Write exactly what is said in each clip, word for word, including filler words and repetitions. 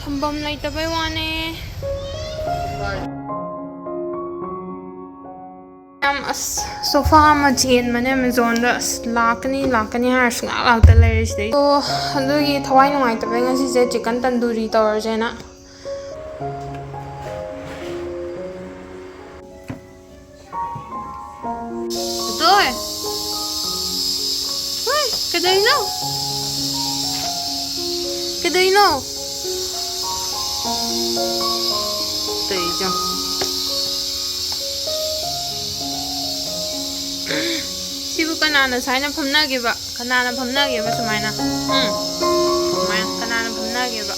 ꯊꯝꯐꯝ ꯂꯩꯇꯕꯩ ꯋꯥꯅꯦ꯫ ꯌꯥꯝ, ꯑꯁ, ꯁꯣꯐꯥ ꯑꯃ ꯆꯦꯟꯕꯅꯦ ꯑꯦꯃꯥꯖꯣꯟꯗ꯫ ꯑꯁ, ꯂꯥꯛꯀꯅꯤ, ꯂꯥꯛꯀꯅꯤ ꯍꯥꯏꯔ ꯁꯨꯡꯂꯥꯛ ꯂꯥꯛꯇ ꯂꯩꯔꯦ ꯁꯤꯗꯩ꯫ ꯑꯣ, ꯑꯗꯨꯒꯤ ꯊꯋꯥꯏ ꯅꯨꯡꯉꯥꯏꯇꯕꯩ ꯉꯁꯤꯁꯦ ꯆꯤꯛꯀꯟ ꯇꯟꯗꯨꯔꯤ ꯇꯧꯔꯁꯦꯅ꯫ ꯇꯣꯏ꯫ ꯍꯣꯏ, ꯀꯩꯗꯧꯔꯤꯅꯣ? ꯀꯩꯗꯧꯔꯤꯅꯣ? ꯇꯧꯔꯤꯁꯦ ꯌꯦꯡꯉꯣ꯫ ꯁꯤꯕꯨ ꯀꯅꯥꯅ ꯁꯨꯃꯥꯏꯅ ꯐꯝꯅꯒꯦꯕ? ꯀꯅꯥꯅ ꯐꯝꯅꯒꯦꯕ ꯁꯨꯃꯥꯏꯅ? ꯎꯝ? ꯁꯨꯃꯥꯏꯅ ꯀꯅꯥꯅ ꯐꯝꯅꯒꯦꯕ?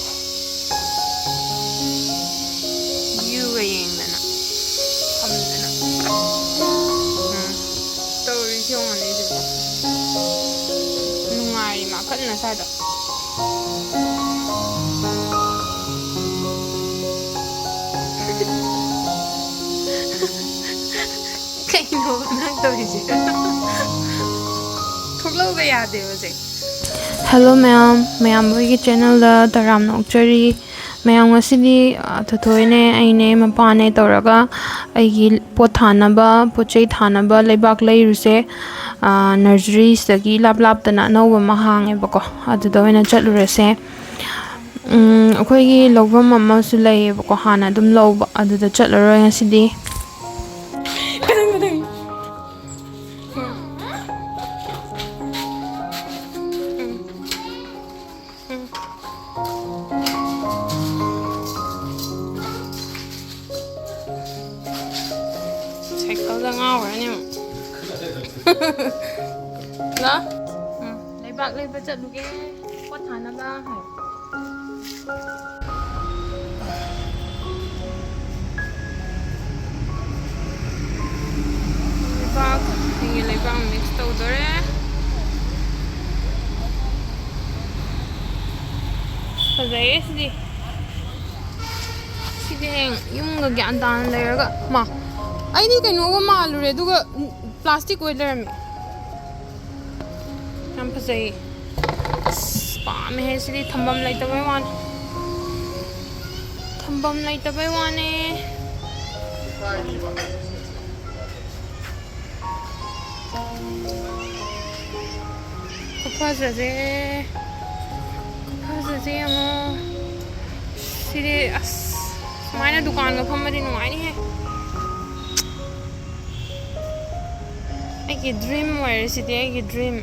ꯚ꯭ꯌꯨꯒ ꯌꯦꯡꯗꯅ ꯐꯝꯗꯅ꯫ ꯎꯝ꯫ ꯇꯧꯔꯤꯁꯤ ꯌꯦꯡꯉꯨꯅꯦ ꯁꯤꯕꯣ꯫ ꯅꯨꯡꯉꯥꯏꯔꯤ ꯃꯥ ꯀꯟꯅ ꯁ꯭ꯋꯥꯏꯗ꯫ ꯀꯩꯅꯣꯕ ꯅꯪ ꯇꯧꯔꯤꯁꯦ? ꯊꯣꯛꯂꯛꯎꯒ ꯌꯥꯗꯦꯕ ꯁꯦ꯫ ꯍꯦꯜꯂꯣ ꯃꯌꯥꯝ, ꯃꯌꯥꯝ ꯍꯣꯏꯒꯤ ꯆꯦꯅꯦꯜꯗ ꯇꯔꯥꯝꯅ ꯑꯣꯛꯆꯔꯤ꯫ ꯃꯌꯥꯝ ꯉꯁꯤꯗꯤ, ꯑ, ꯊꯣꯏꯊꯣꯏꯅꯦ, ꯑꯩꯅꯦ, ꯃꯄꯥꯅꯦ ꯇꯧꯔꯒ ꯑꯩꯒꯤ ꯄꯣꯠ ꯊꯥꯅꯕ, ꯄꯣꯠ ꯆꯩ ꯊꯥꯅꯕ ꯂꯩꯕꯥꯛ ꯂꯩꯔꯨꯁꯦ꯫ ꯑ, ꯅꯔꯖꯔꯤꯁꯤꯗꯒꯤ ꯏꯂꯥꯞ ꯂꯥꯞꯇꯅ ꯑꯅꯧꯕ ꯑꯃ ꯍꯥꯡꯉꯦꯕꯀꯣ, ꯑꯗꯨꯗ ꯑꯣꯏꯅ ꯆꯠꯂꯨꯔꯁꯦ꯫ ꯎꯝ, ꯑꯩꯈꯣꯏꯒꯤ ꯂꯧꯐꯝ ꯑꯃꯁꯨ ꯂꯩꯌꯦꯕꯀꯣ, ꯍꯥꯟꯅ ꯑꯗꯨꯝ ꯂꯧꯕ, ꯑꯗꯨꯗ ꯆꯠꯂꯔꯣꯏ ꯉꯁꯤꯗꯤ꯫ ꯁꯥꯏꯀꯜꯗ ꯉꯥꯎꯔꯅꯤ ꯑꯃꯨꯛ꯫ ꯍꯜꯂꯣ? ꯎꯝ, ꯂꯩꯕꯥꯛ ꯂꯩꯕ ꯆꯠꯂꯨꯒꯦ꯫ ꯄꯣꯠ ꯊꯥꯅꯕ ꯍꯥꯏ꯫ ꯂꯩꯕꯥꯛ, ꯑꯩꯒꯤ ꯂꯩꯕꯥꯛ ꯃꯤꯛꯁ ꯇꯧꯗꯣꯔꯦ꯫ ꯐꯖꯩꯌꯦ ꯁꯤꯗꯤ꯫ ꯁꯤꯗꯤ ꯍꯌꯦꯡ ꯌꯨꯝꯒ ꯒ꯭ꯌꯥꯟ ꯇꯥꯅ ꯂꯩꯔꯒ, ꯃꯥ, ꯑꯩꯗꯤ ꯀꯩꯅꯣꯒ ꯃꯥꯜꯂꯨꯔꯦ, ꯑꯗꯨꯒ ꯄ꯭ꯂꯥꯁꯇꯤꯛ ꯑꯣꯏ ꯂꯩꯔꯝꯃꯦ꯫ ꯌꯥꯝ ꯐꯖꯩꯌꯦ꯫ ꯑꯁ, ꯄꯥꯝꯃꯦꯍꯦ ꯁꯤꯗꯤ, ꯊꯝꯐꯝ ꯂꯩꯇꯕꯩ ꯋꯥꯅꯤ꯫ ꯐꯝ ꯂꯩꯇꯕꯩ ꯋꯥꯅꯦ꯫ ꯈꯨꯐꯖꯁꯦ, ꯈꯨꯐꯖꯁꯦ ꯌꯦꯡꯉꯣ꯫ ꯁꯤꯗꯤ ꯑꯁ, ꯁꯨꯃꯥꯏꯅ ꯗꯨꯀꯥꯟꯒ ꯐꯝꯃꯗꯤ ꯅꯨꯡꯉꯥꯏꯅꯤꯍꯦ꯫ ꯑꯩꯒꯤ ꯗ꯭ꯔꯤꯝ ꯑꯣꯏꯔꯦ ꯁꯤꯗꯤ, ꯑꯩꯒꯤ ꯗ꯭ꯔꯤꯝ꯫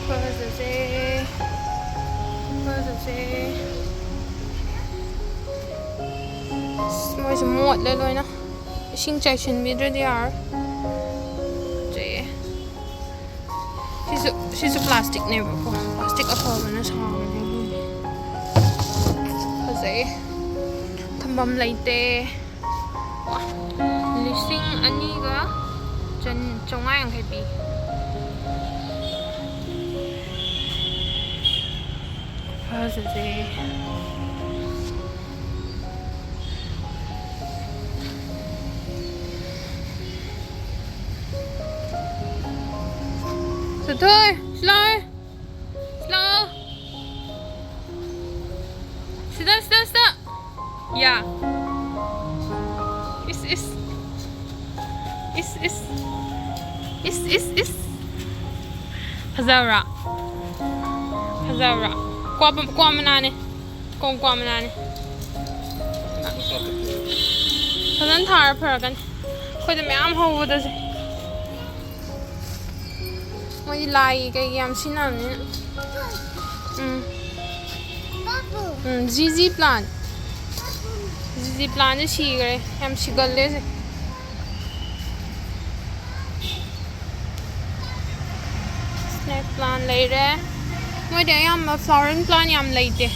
ꯐꯖꯁꯦ, ꯐꯖꯁꯦ꯫ ꯑꯁ, ꯃꯣꯏꯁꯨ ꯃꯣꯠꯂꯦ ꯂꯣꯏꯅ꯫ ꯏꯁꯤꯡ ꯆꯥꯏꯁꯤꯟꯕꯤꯗ꯭ꯔꯗꯤ ꯌꯥꯔꯣꯏ꯫ ꯐꯖꯩꯌꯦ꯫ ꯁꯤꯁꯨ, ꯁꯤꯁꯨ ꯄ꯭ꯂꯥꯁꯇꯤꯛꯅꯦꯕꯀꯣ꯫ ꯄ꯭ꯂꯥꯁꯇꯤꯛ ꯑꯐꯕꯅ ꯁꯥꯕꯅꯦ꯫ ꯐꯖꯩꯌꯦ꯫ ꯊꯝꯐꯝ ꯂꯩꯇꯦ꯫ ꯋꯥ, ꯂꯤꯁꯤꯡ ꯑꯅꯤꯒ ꯆꯥꯝꯃꯉꯥ ꯌꯥꯡꯈꯩ ꯄꯤ꯫ ꯐꯖꯁꯦ꯫ ꯆꯠꯊꯣꯏ, ꯁꯤ ꯂꯥꯎꯍꯦ꯫ ꯁꯤ ꯂꯥꯎ꯫ ꯁꯤꯗ, ꯁꯤꯗ, ꯁꯤꯗ꯫ ꯌꯥ꯫ ꯏꯁ, ꯏꯁ꯫ ꯏꯁ, ꯏꯁ꯫ ꯏꯁ, ꯏꯁ, ꯏꯁ꯫ ꯐꯖꯕ꯭ꯔꯥ? ꯐꯖꯕ꯭ꯔꯥ? ꯀ꯭ꯋꯥ ꯄ-, ꯀ꯭ꯋꯥ ꯃꯅꯥꯅꯦ꯫ ꯀꯣꯡ ꯀ꯭ꯋꯥ ꯃꯅꯥꯅꯦ꯫ ꯐꯖꯅ ꯊꯥꯔ ꯐꯔꯛꯀꯅꯤ꯫ ꯑꯩꯈꯣꯏꯗ ꯃꯌꯥꯝ ꯍꯧꯕꯗꯁꯦ꯫ ꯃꯣꯏꯗꯤ ꯂꯥꯏꯒꯤ ꯀꯩꯒꯤ ꯌꯥꯝ ꯁꯤꯖꯤꯟꯅꯕꯅꯤꯅ꯫ ꯎꯝ꯫ ꯎꯝ, ꯖꯤꯖꯤ ꯄ꯭ꯂꯥꯟ꯫ ꯖꯤꯖꯤ ꯄ꯭ꯂꯥꯟꯁꯦ ꯁꯤꯈ꯭ꯔꯦ꯫ ꯌꯥꯝ ꯁꯤꯒꯜꯂꯦ ꯁꯦ꯫ ꯁ꯭ꯅꯦꯛ ꯄ꯭ꯂꯥꯟ ꯂꯩꯔꯦ꯫ ꯃꯣꯏꯗꯤ ꯑꯌꯥꯝꯕ ꯐ꯭ꯂꯥꯋꯔꯤꯡ ꯄ꯭ꯂꯥꯟ ꯌꯥꯝ ꯂꯩꯇꯦ꯫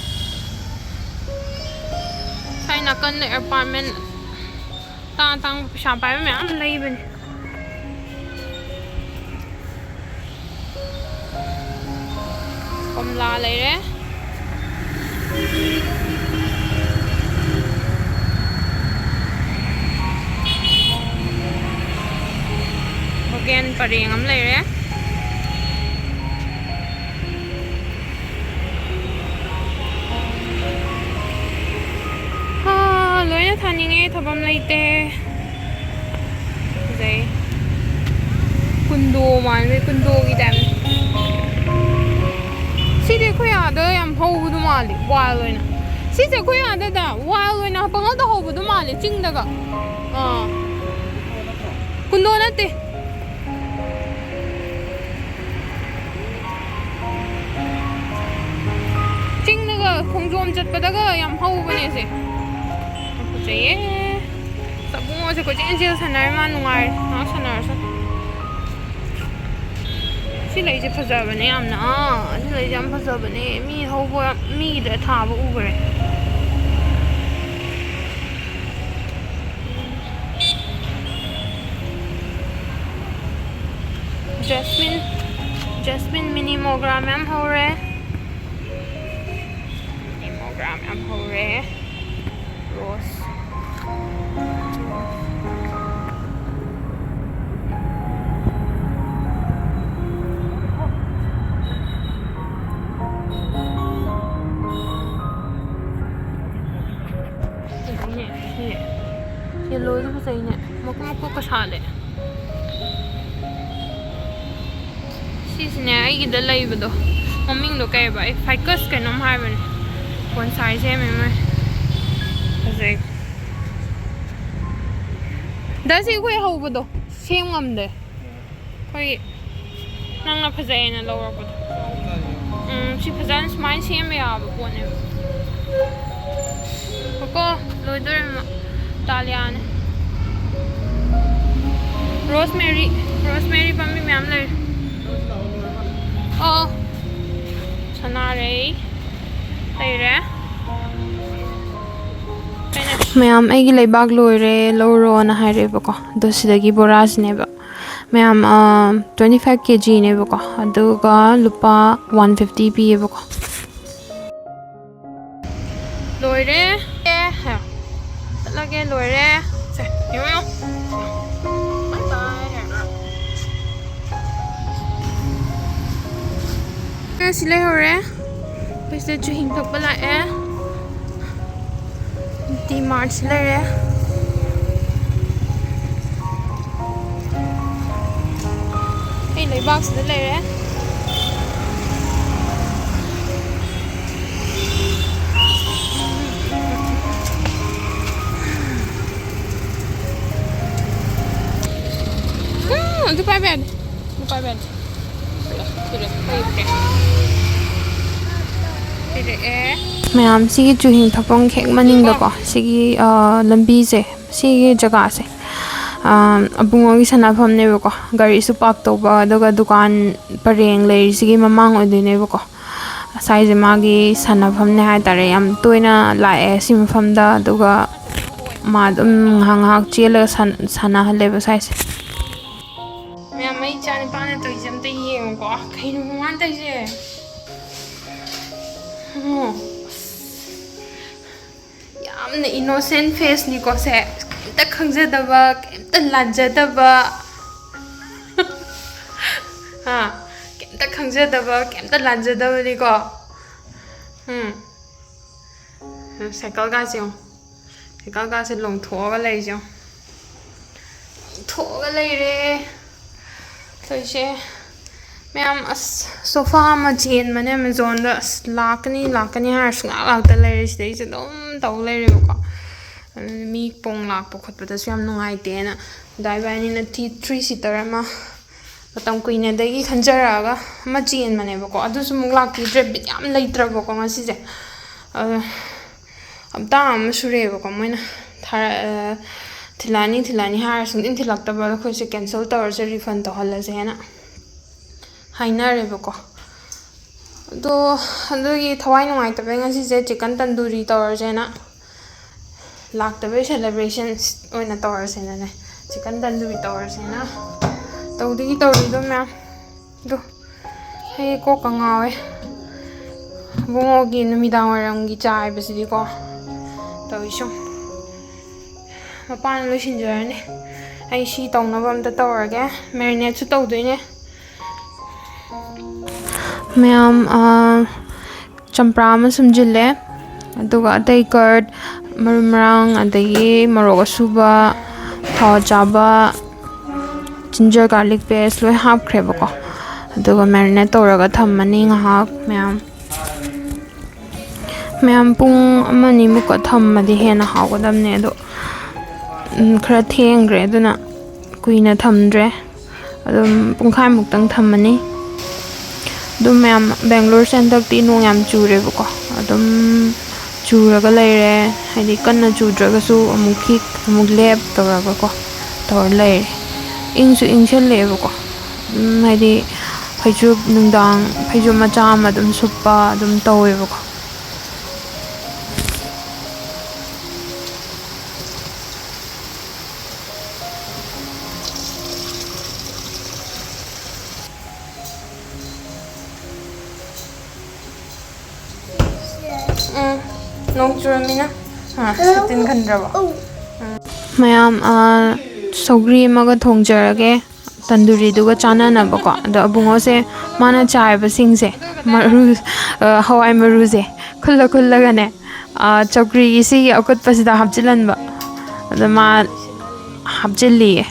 ꯁ꯭ꯋꯥꯏ ꯅꯥꯀꯟꯗ ꯑꯦꯄꯥꯔꯠꯃꯦꯟ ꯑꯇꯥꯡ ꯑꯇꯥꯡꯕ ꯄꯩꯁꯥ ꯄꯥꯏꯕ ꯃꯌꯥꯝ ꯂꯩꯕꯅꯦ꯫ ꯀꯣꯝꯂꯥ ꯂꯩꯔꯦ꯫ ꯕꯣꯒꯦꯟ ꯄꯔꯦꯡ ꯑꯃ ꯂꯩꯔꯦ꯫ ꯊꯝꯐꯝ ꯂꯩꯇꯦ꯫ ꯐꯖꯩ꯫ ꯀꯨꯟꯗꯣ ꯃꯥꯜꯂꯦ, ꯀꯨꯟꯗꯣꯒꯤ ꯇꯥꯏꯞꯅꯤ꯫ ꯁꯤꯗꯤ ꯑꯩꯈꯣꯏ ꯑꯥꯗ ꯌꯥꯝ ꯍꯧꯕꯗꯣ ꯃꯥꯜꯂꯦ, ꯋꯥꯏꯜ ꯑꯣꯏꯅ꯫ ꯁꯤꯁꯦ ꯑꯩꯈꯣꯏ ꯑꯥꯗꯗ ꯋꯥꯏꯜ ꯑꯣꯏꯅ ꯄꯪꯍꯧꯗ ꯍꯧꯕꯗꯣ ꯃꯥꯜꯂꯦ, ꯆꯤꯡꯗꯒ꯫ ꯑꯥ꯫ ꯀꯨꯟꯗꯣ ꯅꯠꯇꯦ꯫ ꯆꯤꯡꯗꯒ ꯈꯣꯡꯖꯣꯝ ꯆꯠꯄꯗꯒ ꯌꯥꯝ ꯍꯧꯕꯅꯦ ꯁꯦ꯫ ꯌꯥꯝ ꯐꯖꯩꯌꯦ꯫ ꯑꯕꯨꯡꯉꯣꯁꯦ ꯀꯣꯏꯆꯦꯟ ꯆꯦꯟ ꯁꯥꯟꯅꯔꯦ, ꯃꯥ ꯅꯨꯡꯉꯥꯏꯔꯦ꯫ ꯉꯥꯏꯍꯥꯛ ꯁꯥꯟꯅꯔꯁꯅꯨ꯫ ꯁꯤ ꯂꯩꯁꯦ ꯐꯖꯕꯅꯦ ꯌꯥꯝꯅ꯫ ꯑꯥ, ꯁꯤ ꯂꯩꯁꯦ ꯌꯥꯝ ꯐꯖꯕꯅꯦ꯫ ꯃꯤ ꯍꯧꯕ, ꯃꯤꯒꯤꯗ ꯊꯥꯕ ꯎꯈ꯭ꯔꯦ꯫ ꯖꯦꯁꯃꯤꯟ, ꯖꯦꯁꯃꯤꯟ ꯃꯤꯅꯤ ꯃꯣꯒ꯭ꯔꯥ ꯃꯌꯥꯝ ꯍꯧꯔꯦ꯫ ꯃꯤꯅꯤ ꯃꯣꯒ꯭ꯔꯥ ꯃꯌꯥꯝ ꯍꯧꯔꯦ꯫ ꯔꯣꯁ꯫ ꯐꯖꯩꯅꯦ, ꯁꯤ꯫ ꯌꯦꯜꯂꯣꯁꯨ ꯐꯖꯩꯅꯦ꯫ ꯃꯀꯨꯞ ꯃꯀꯨꯞꯀ ꯁꯥꯠꯂꯦ꯫ ꯁꯤꯁꯤꯅꯦ ꯑꯩꯒꯤꯗ ꯂꯩꯕꯗꯣ꯫ ꯃꯃꯤꯡꯗꯣ ꯀꯩꯕ? ꯑꯩ ꯐꯥꯏꯀꯁ ꯀꯩꯅꯣꯝ ꯍꯥꯏꯕꯅꯦ꯫ ꯕꯣꯟꯁꯥꯏ ꯁꯦꯝꯃꯦ ꯃꯣꯏ꯫ ꯐꯖꯩ꯫ ꯗ ꯁꯤ ꯑꯩꯈꯣꯏ ꯍꯧꯕꯗꯣ ꯁꯦꯝ ꯉꯝꯗꯦ꯫ ꯑꯩꯈꯣꯏꯒꯤ ꯅꯪꯅ ꯐꯖꯩꯌꯦꯅ ꯂꯧꯔꯛꯄꯗꯣ꯫ ꯎꯝ, ꯁꯤ ꯐꯖꯅ ꯁꯨꯃꯥꯏꯅ ꯁꯦꯝꯕ ꯌꯥꯕ ꯄꯣꯠꯅꯦꯕ꯫ ꯀꯣ, ꯂꯣꯏꯗꯣꯔꯦ ꯃꯥ꯫ ꯗꯥꯂꯤꯌꯥꯅꯦ꯫ ꯔꯣꯁꯃꯦꯔꯤ, ꯔꯣꯁꯃꯦꯔꯤ ꯄꯥꯝꯕꯤ ꯃꯌꯥꯝ ꯂꯩꯔꯦ꯫ ꯑꯣ, ꯁꯅꯥꯔꯩ ꯂꯩꯔꯦ꯫ ꯀꯩꯅꯣ? ꯃꯌꯥꯝ, ꯑꯩꯒꯤ ꯂꯩꯕꯥꯛ ꯂꯣꯏꯔꯦ, ꯂꯧꯔꯣꯅ ꯍꯥꯏꯔꯛꯑꯦꯕꯀꯣ꯫ ꯑꯗꯣ ꯁꯤꯗꯒꯤ ꯕꯣꯔꯥꯁꯤꯅꯦꯕ꯫ ꯃꯌꯥꯝ, ꯑ, twenty five ꯀꯦ ꯖꯤꯅꯦꯕꯀꯣ꯫ ꯑꯗꯨꯒ ꯂꯨꯄꯥ one fifty ꯄꯤꯌꯦꯕꯀꯣ꯫ ꯂꯣꯏꯔꯦ꯫ ꯑꯦ, ꯍꯦ꯫ ꯆꯠꯂꯒꯦ, ꯂꯣꯏꯔꯦ꯫ ꯁꯦ, ꯌꯦꯡꯉꯣ, ꯌꯦꯡꯉꯣ꯫ Bye bye꯫ ꯁꯤ ꯂꯩꯍꯧꯔꯦ꯫ ꯑꯩꯈꯣꯏ ꯁꯤꯗ ꯆꯨꯍꯤꯡ ꯊꯛꯄ ꯂꯥꯛꯑꯦ꯫ ꯗꯤ ꯃꯥꯔꯠꯁꯤ ꯂꯩꯔꯦ꯫ ꯂꯩꯕꯥꯛꯁꯤꯗ ꯂꯩꯔꯦ꯫ ꯎꯝ, ꯑꯗꯨ ꯄꯥꯏꯕ ꯌꯥꯗꯦ꯫ ꯑꯗꯨ ꯄꯥꯏꯕ ꯌꯥꯗꯦ꯫ ꯄꯤꯔꯛꯑꯦ, ꯄꯤꯔꯛꯑꯦ꯫ ꯄꯤꯔꯛꯑꯦ꯫ ꯃꯌꯥꯝ, ꯁꯤꯒꯤ ꯆꯨꯍꯤꯡ ꯊꯛꯐꯝ ꯍꯦꯛ ꯃꯅꯤꯡꯗꯀꯣ, ꯁꯤꯒꯤ, ꯑ, ꯂꯝꯕꯤꯁꯦ, ꯁꯤꯒꯤ ꯖꯒꯥꯁꯦ, ꯑ, ꯑꯕꯨꯡꯉꯣꯒꯤ ꯁꯥꯟꯅꯐꯝꯅꯦꯕꯀꯣ꯫ ꯒꯥꯔꯤꯁꯨ ꯄꯥꯔꯛ ꯇꯧꯕ, ꯑꯗꯨꯒ ꯗꯨꯀꯥꯟ ꯄꯔꯦꯡ ꯂꯩꯔꯤꯁꯤꯒꯤ ꯃꯃꯥꯡ ꯑꯣꯏꯗꯣꯏꯅꯦꯕꯀꯣ꯫ ꯉꯁꯥꯏꯁꯦ ꯃꯥꯒꯤ ꯁꯥꯟꯅꯐꯝꯅꯦ ꯍꯥꯏꯇꯥꯔꯦ, ꯌꯥꯝ ꯇꯣꯏꯅ ꯂꯥꯛꯑꯦ ꯁꯤ ꯃꯐꯝꯗ, ꯑꯗꯨꯒ ꯃꯥ ꯑꯗꯨꯝ ꯉꯥꯏꯍꯥꯛ ꯉꯥꯏꯍꯥꯛ ꯆꯦꯜꯂꯒ ꯁꯥꯟ-, ꯁꯥꯟꯅꯍꯜꯂꯦꯕ ꯁ꯭ꯋꯥꯏꯁꯦ꯫ ꯃꯌꯥꯝ, ꯑꯩ ꯏꯆꯥ ꯅꯤꯄꯥꯅ ꯇꯧꯔꯤꯁꯦ ꯑꯝꯇ ꯌꯦꯡꯉꯨꯀꯣ, ꯀꯩꯅꯣ ꯃꯥꯅ ꯇꯧꯔꯤꯁꯦ? ꯌꯥꯝꯅ innocent face ꯅꯤꯀꯣ ꯁꯦ, ꯀꯩꯝꯇ ꯈꯪꯖꯗꯕ, ꯀꯩꯝꯇ ꯂꯥꯟꯖꯗꯕ꯫ ꯍꯥ? ꯀꯩꯝꯇ ꯈꯪꯖꯗꯕ, ꯀꯩꯝꯇ ꯂꯥꯟꯖꯗꯕꯅꯤꯀꯣ꯫ ꯎꯝ꯫ ꯁꯥꯏꯀꯜꯒꯥꯁꯦ ꯌꯦꯡꯉꯣ꯫ ꯁꯥꯏꯀꯜꯒꯥꯁꯦ ꯂꯣꯡꯊꯣꯛꯑꯒ ꯂꯩꯔꯤꯁꯦ ꯌꯦꯡꯉꯣ꯫ ꯂꯣꯡꯊꯣꯛꯑꯒ ꯂꯩꯔꯦ꯫ ꯇꯧꯔꯤꯁꯦ꯫ ꯃꯌꯥꯝ, ꯑꯁ, sofa ꯑꯃ ꯆꯦꯟꯕꯅꯦ Amazon ꯗ꯫ ꯑꯁ, ꯂꯥꯛꯀꯅꯤ, ꯂꯥꯛꯀꯅꯤ ꯍꯥꯏꯔ ꯁꯨꯡꯂꯥꯛ ꯂꯥꯛꯇ ꯂꯩꯔꯦ꯫ ꯁꯤꯗꯩꯁꯤꯗ ꯑꯗꯨꯝ ꯇꯧ ꯂꯩꯔꯦꯕꯀꯣ꯫ ꯑꯗꯨꯅ ꯃꯤ ꯄꯣꯡ ꯂꯥꯛꯄ ꯈꯣꯠꯄꯗꯁꯨ ꯌꯥꯝ ꯅꯨꯡꯉꯥꯏꯇꯦꯅ ꯗꯥꯏ ꯕꯥꯏꯅꯤꯅ ꯊꯤ-, three seater ꯑꯃ ꯃꯇꯝ ꯀꯨꯏꯅꯗꯒꯤ ꯈꯟꯖꯔꯛꯑꯒ ꯑꯃ ꯆꯦꯟꯕꯅꯦꯕꯀꯣ꯫ ꯑꯗꯨꯁꯨ ꯑꯃꯨꯛ ꯂꯥꯛꯄꯤꯗ꯭ꯔꯦ꯫ ꯕꯤꯠ ꯌꯥꯝ ꯂꯩꯇ꯭ꯔꯕꯀꯣ ꯉꯁꯤꯁꯦ꯫ ꯑꯗꯣ ꯍꯞꯇꯥ ꯑꯃ ꯁꯨꯔꯦꯕꯀꯣ ꯃꯣꯏꯅ ꯊꯥꯔ-, ꯑ, ꯊꯤꯜꯂꯛꯑꯅꯤ, ꯊꯤꯜꯂꯛꯑꯅꯤ ꯍꯥꯏꯔ ꯁꯨꯡꯊꯤꯟ ꯊꯤꯜꯂꯛꯇꯕ꯫ ꯑꯗꯣ ꯑꯩꯈꯣꯏꯁꯦ cancel ꯇꯧꯔꯁꯦ, refund ꯇꯧꯍꯜꯂꯁꯦꯅ ꯍꯥꯏꯅꯔꯦꯕꯀꯣ꯫ ꯑꯗꯣ ꯑꯗꯨꯒꯤ ꯊꯋꯥꯏ ꯅꯨꯡꯉꯥꯏꯇꯕꯩ ꯉꯁꯤꯁꯦ chicken tandoori ꯇꯧꯔꯁꯦꯅ, ꯂꯥꯛꯇꯕꯩ celebrations ꯑꯣꯏꯅ ꯇꯧꯔꯁꯦꯅꯅꯦ, chicken tandoori ꯇꯧꯔꯁꯦꯅ ꯇꯧꯗꯒꯤ ꯇꯧꯔꯤꯗꯣ ꯃꯌꯥꯝ꯫ ꯑꯗꯣ ꯑꯩ ꯀꯣꯛꯀ ꯉꯥꯎꯋꯦ꯫ ꯏꯕꯨꯡꯉꯣꯒꯤ ꯅꯨꯃꯤꯗꯥꯡ ꯋꯥꯏꯔꯝꯒꯤ ꯆꯥꯏꯕꯁꯤꯗꯤꯀꯣ, ꯇꯧꯔꯤꯁꯨ ꯃꯄꯥꯅ ꯂꯣꯏꯁꯤꯟꯖꯔꯅꯤ꯫ ꯑꯩ ꯁꯤ ꯇꯧꯅꯕ ꯑꯝꯇ ꯇꯧꯔꯒꯦ꯫ Marinate ꯁꯨ ꯇꯧꯗꯣꯏꯅꯦ꯫ ꯃꯌꯥꯝ, ꯑꯥ, ꯆꯝꯄ꯭ꯔꯥ ꯑꯃ ꯁꯨꯝꯖꯤꯜꯂꯦ, ꯑꯗꯨꯒ ꯑꯇꯩ curd, ꯃꯔꯨ ꯃꯔꯥꯡ, ꯑꯗꯒꯤ ꯃꯣꯔꯣꯛ ꯑꯁꯨꯕ, ꯊꯥꯎ ꯆꯥꯕ, ꯖꯤꯟꯖꯔ, ꯒꯥꯔꯂꯤꯛ ꯄꯦꯁ ꯂꯣꯏ ꯍꯥꯞꯈ꯭ꯔꯦꯕꯀꯣ꯫ ꯑꯗꯨꯒ ꯃꯦꯔꯤꯅꯦꯠ ꯇꯧꯔꯒ ꯊꯝꯃꯅꯤ ꯉꯥꯏꯍꯥꯛ ꯃꯌꯥꯝ꯫ ꯃꯌꯥꯝ ꯄꯨꯡ ꯑꯃ ꯑꯅꯤꯃꯨꯛꯀ ꯊꯝꯃꯗꯤ ꯍꯦꯟꯅ ꯍꯥꯎꯒꯗꯕꯅꯦ꯫ ꯑꯗꯣ ꯎꯝ, ꯈꯔ ꯊꯦꯡꯈ꯭ꯔꯦ, ꯑꯗꯨꯅ ꯀꯨꯏꯅ ꯊꯝꯗ꯭ꯔꯦ꯫ ꯑꯗꯨꯝ ꯄꯨꯡꯈꯥꯏꯃꯨꯛꯇꯪ ꯊꯝꯃꯅꯤ꯫ ꯑꯗꯨꯝ ꯃꯌꯥꯝ, ꯕꯦꯡꯒ꯭ꯂꯣꯔꯁꯦ ꯍꯟꯗꯛꯇꯤ ꯅꯣꯡ ꯌꯥꯝ ꯆꯨꯔꯦꯕꯀꯣ꯫ ꯑꯗꯨꯝ ꯆꯨꯔꯒ ꯂꯩꯔꯦ꯫ ꯍꯥꯏꯗꯤ ꯀꯟꯅ ꯆꯨꯗ꯭ꯔꯒꯁꯨ ꯑꯃꯨꯛ ꯈꯤꯛ ꯑꯃꯨꯛ ꯂꯦꯞ ꯇꯧꯔꯒꯀꯣ ꯇꯧꯔ ꯂꯩꯔꯦ꯫ ꯏꯪꯁꯨ ꯏꯪꯁꯜꯂꯛꯑꯦꯕꯀꯣ꯫ ꯑꯗꯨꯝ ꯍꯥꯏꯗꯤ ꯐꯩꯖꯨꯞ, ꯅꯨꯡꯗꯥꯡ ꯐꯩꯖꯨꯞ ꯃꯆꯥ ꯑꯃ ꯑꯗꯨꯝ ꯁꯨꯞꯄ ꯑꯗꯨꯝ ꯇꯧꯋꯦꯕꯀꯣ꯫ ꯎꯝ, ꯅꯣꯡ ꯆꯨꯔꯝꯃꯤꯅ꯫ ꯑꯥ, ꯁꯥꯇꯤꯟ ꯈꯟꯗ꯭ꯔꯕꯣ? ꯎꯝ꯫ ꯃꯌꯥꯝ, ꯑꯥ, ꯁꯧꯒ꯭ꯔꯤ ꯑꯃꯒ ꯊꯣꯡꯖꯔꯒꯦ, ꯇꯟꯗꯨꯔꯤꯗꯨꯒ ꯆꯥꯅꯅꯕꯀꯣ꯫ ꯑꯗꯣ ꯑꯕꯨꯡꯉꯣꯁꯦ ꯃꯥꯅ ꯆꯥꯏꯕꯁꯤꯡꯁꯦ, ꯃꯔꯨ, ꯑꯥ, ꯍꯋꯥꯏ ꯃꯔꯨꯁꯦ ꯈꯨꯜꯂ ꯈꯨꯜꯂꯒꯅꯦ, ꯑꯥ, ꯆꯧꯀ꯭ꯔꯤꯒꯤ ꯁꯤꯒꯤ ꯑꯀꯨꯠꯄꯁꯤꯗ ꯍꯥꯞꯆꯤꯜꯍꯟꯕ꯫ ꯑꯗꯣ ꯃꯥ ꯍꯥꯞꯆꯤꯜꯂꯤꯌꯦ꯫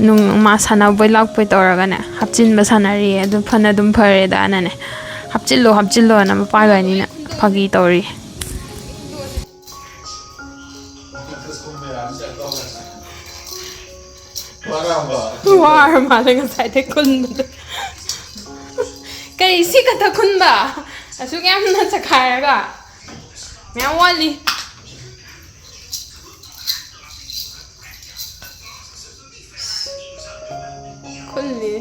ꯅꯨꯡ-, ꯃꯥ ꯁꯥꯟꯅꯕꯣꯏ ꯂꯥꯛꯄꯣꯏ ꯇꯧꯔꯒꯅꯦ, ꯍꯥꯞꯆꯤꯟꯕ ꯁꯥꯟꯅꯔꯤꯌꯦ꯫ ꯑꯗꯨ ꯐꯅ ꯑꯗꯨꯝ ꯐꯔꯦꯗꯅꯅꯦ, "ꯍꯥꯞꯆꯤꯜꯂꯣ, ꯍꯥꯞꯆꯤꯜꯂꯣꯅ" ꯃꯄꯥ ꯏꯕꯥꯅꯤꯅ ꯐꯥꯒꯤ ꯇꯧꯔꯤ꯫ ꯋꯥꯔ ꯃꯥꯜꯂꯦ ꯉꯁꯥꯏꯗꯩ ꯈꯨꯟꯕꯗꯣ꯫ ꯀꯩ ꯁꯤ ꯈꯛꯇ ꯈꯨꯟꯕ? ꯑꯁꯨꯛ ꯌꯥꯝꯅ ꯆꯈꯥꯏꯔꯒ? ꯃꯌꯥꯝ ꯋꯥꯠꯂꯤ꯫ ꯈꯨꯜꯂꯤ꯫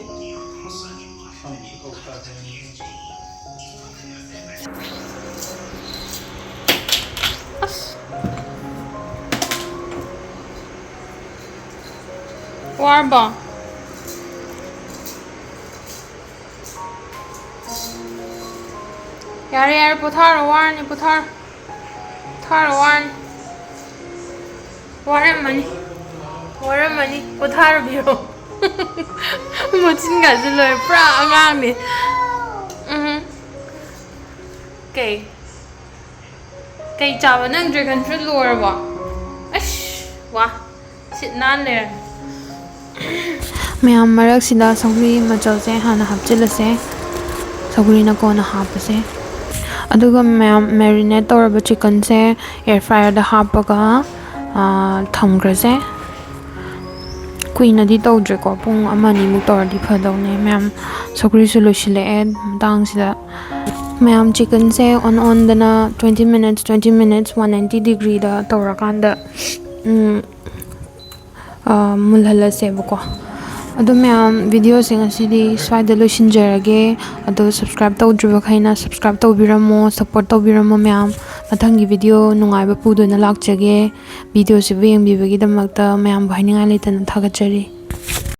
ꯑꯁ꯫ ꯋꯥꯔꯕꯣ? ꯌꯥꯔꯦ, ꯌꯥꯔꯦ, ꯄꯣꯊꯥꯔꯣ, ꯋꯥꯔꯅꯤ, ꯄꯣꯊꯥꯔꯣ꯫ ꯄꯣꯊꯥꯔꯣ, ꯋꯥꯔꯅꯤ꯫ ꯋꯥꯔꯝꯃꯅꯤ꯫ ꯋꯥꯔꯝꯃꯅꯤ꯫ ꯄꯣꯊꯥꯔꯨꯕꯤꯔꯣ꯫ ꯃꯆꯤꯟꯒꯁꯦ ꯂꯣꯏꯔꯦ꯫ ꯄꯨꯔꯥ ꯑꯉꯥꯡꯅꯦ꯫ ꯎꯝ꯫ ꯀꯩ? ꯀꯩ ꯆꯥꯕ? ꯅꯪ dragon fruit ꯂꯣꯏꯔꯕꯣ? ꯑꯁ! ꯋꯥ! ꯁꯤꯠ ꯅꯥꯟ ꯂꯩꯔꯝꯃꯦ꯫ ꯃꯌꯥꯝ, ꯃꯔꯛꯁꯤꯗ ꯁꯧꯒ꯭ꯔꯤ ꯃꯆꯜꯁꯦ ꯍꯥꯟꯅ ꯍꯥꯞꯆꯤꯜꯂꯁꯦ꯫ ꯁꯧꯒ꯭ꯔꯤꯅ ꯀꯣꯟꯅ ꯍꯥꯞꯄꯁꯦ꯫ ꯑꯗꯨꯒ ꯃꯌꯥꯝ, marinate ꯇꯧꯔꯕ chickenꯁꯦ air fryerꯗ ꯍꯥꯞꯄꯒ, ꯑꯥ, ꯊꯝꯈ꯭ꯔꯁꯦ꯫ ꯀꯨꯏꯅꯗꯤ ꯇꯧꯗ꯭ꯔꯦꯀꯣ, ꯄꯨꯡ ꯑꯃ ꯑꯅꯤꯃꯨꯛ ꯇꯧꯔꯗꯤ ꯐꯗꯧꯅꯦ꯫ ꯃꯌꯥꯝ, ꯁꯧꯒ꯭ꯔꯤꯁꯨ ꯂꯣꯏꯁꯤꯜꯂꯛꯑꯦ ꯃꯇꯥꯡꯁꯤꯗ꯫ ꯃꯌꯥꯝ, chickenꯁꯦ ꯑꯣꯟ ꯑꯣꯟꯗꯅ twenty minutes, twenty minutes, one ninety degreeꯗ ꯇꯧꯔꯀꯥꯟꯗ, ꯎꯝ, ꯑ, ꯃꯨꯜꯍꯜꯂꯁꯦꯕꯀꯣ꯫ ꯑꯗꯣ ꯃꯌꯥꯝ, videoꯁꯦ ꯉꯁꯤꯗꯤ ꯁ꯭ꯋꯥꯏꯗ ꯂꯣꯏꯁꯤꯟꯖꯔꯒꯦ꯫ ꯑꯗꯣ subscribe ꯇꯧꯗ꯭ꯔꯤꯕꯈꯩꯅ subscribe ꯇꯧꯕꯤꯔꯝꯃꯣ, support ꯇꯧꯕꯤꯔꯝꯃꯣ ꯃꯌꯥꯝ꯫ ꯃꯊꯪꯒꯤ video ꯅꯨꯡꯉꯥꯏꯕ ꯄꯨꯗꯨꯅ ꯂꯥꯛꯆꯒꯦ꯫ Videoꯁꯤꯕꯨ ꯌꯦꯡꯕꯤꯕꯒꯤꯗꯃꯛꯇ ꯃꯌꯥꯝꯕꯨ ꯍꯥꯏꯅꯤꯡꯉꯥꯏ ꯂꯩꯇꯅ ꯊꯥꯒꯠꯆꯔꯤ꯫